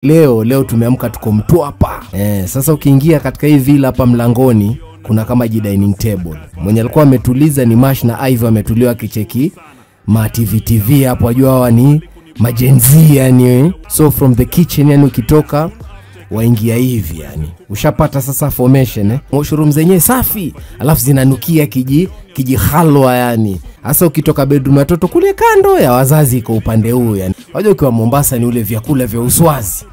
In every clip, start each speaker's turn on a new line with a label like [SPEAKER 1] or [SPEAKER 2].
[SPEAKER 1] Leo tumeamka tuko Mtwapa. Sasa ukiingia katika hii villa hapa mlangoni kuna kama ji dining table. Mwenye alikuwa ametuliza ni Mash na Ivy, ametuliwa kicheki ma TV hapo, wajua hawa ni majenzi yani. So from the kitchen yani ukitoka waingia hivi yani. Ushapata sasa formation Mushroom zenyewe safi, alafu zinanukia kiji halwa yani. Hasa ukitoka bedroom ya watoto kule kando ya wazazi iko upande huu yani. Wajua ukiwa Mombasa ni ule vyakula vya uswazi.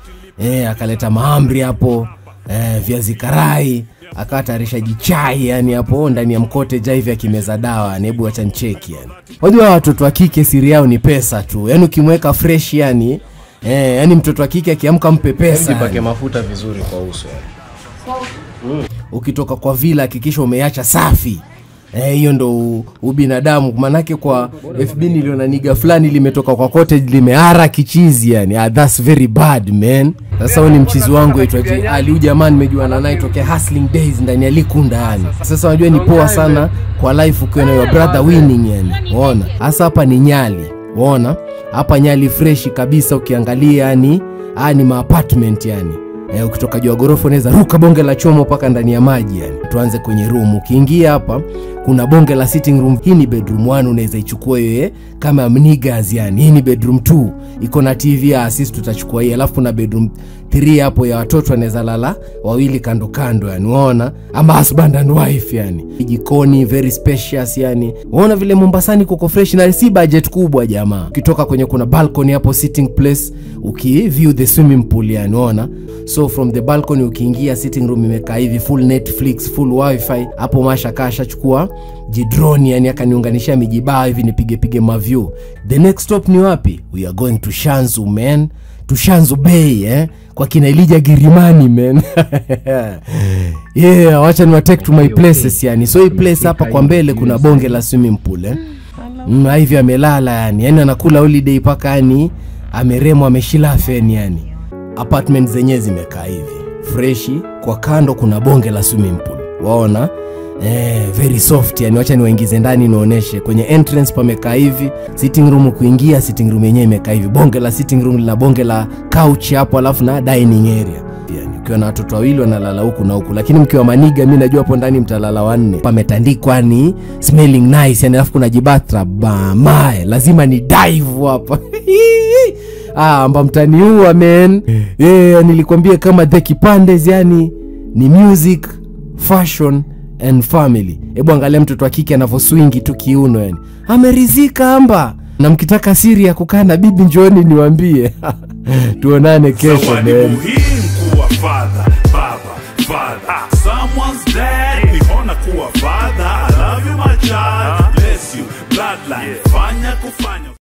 [SPEAKER 1] Akaleta mahamri hapo, viazi karai, akatayarisha jichai yani hapo ndani ya mkote jaivi akimeza dawa yani, hebu acha nicheki yani. Wajua watoto wa kike siri yao ni pesa tu. Yani ukimweka fresh yani, yani mtoto wa kike akiamka mpe pesa.
[SPEAKER 2] Jipake mafuta vizuri kwa uso yani.
[SPEAKER 1] Ukitoka kwa villa hakikisha umeacha safi. Hiyo ndo ubinadamu. Manake kwa FB niliona niga fulani limetoka kwa cottage limeara kichizi yani. That's very bad man. Sasa huyu ni mchizi wangu aitwa J Ali. Huyu jamaa nimejuana naye tokea hustling days ndani ya Likunda yani. Sasa unajua ni poa sana kwa life ukiwa na your brother winning yani. Unaona? Hasa hapa ni Nyali. Unaona? Hapa Nyali fresh kabisa ukiangalia yani, ni ma apartment yani. Ukitoka juu ya gorofa unaweza ruka bonge la chomo paka ndani ya maji yani. Tuanze kwenye room. Ukiingia hapa kuna bonge la sitting room. Hii ni bedroom 1, unaweza ichukua yeye kama mnigas yani. Hii ni bedroom 2 iko na TV, sisi tutachukua hii. Alafu kuna bedroom 3 hapo ya watoto wanaweza lala wawili kando kando yani, unaona, ama husband and wife yani. Jikoni very spacious yani. Unaona vile Mombasani kuko fresh na si budget kubwa jamaa. Ukitoka kwenye kuna balcony hapo sitting place, uki view the swimming pool yani, unaona. So from the balcony ukiingia sitting room imekaa hivi full Netflix, full wifi. Hapo Masha kashachukua jidrone yani akaniunganisha mijibaa hivi nipige pige maview. The next stop ni wapi? We are going to Shanzu man. To Shanzu Bay kwa kina Elijah Girimani man. Yeah, wacha ni take to my places yani. So hii place hapa kwa mbele kuna bonge la swimming pool Hivi amelala yani. Yani anakula holiday paka yani ameremwa ameshila feni yani. Apartment zenyewe zimekaa hivi freshi, kwa kando kuna bonge la swimming pool. Waona? Very soft yani. Wacha niwaingize ndani nionyeshe. Kwenye entrance pamekaa hivi, sitting room kuingia, sitting room yenyewe imekaa hivi. Bonge la sitting room lina bonge la couch hapo, alafu na dining area. Yani ukiwa na watoto wawili wanalala huku na huku, lakini mkiwa maniga mimi najua hapo ndani mtalala wanne. Pametandikwa ni smelling nice yani, alafu kuna jibatra bamae, lazima ni dive hapa. Amba mtaniua man. Nilikwambia kama The Kipandes yani ni music, fashion and family. Hebu angalia mtoto wa kike anavoswingi tu kiuno yani. Amerizika amba. Na mkitaka siri ya kukaa na bibi njooni niwaambie. Tuonane kesho man.
[SPEAKER 3] Kuwa father, baba, father. Someone's dad. Ni kuwa father. I love you my child. Bless you. Bloodline. Fanya kufanya.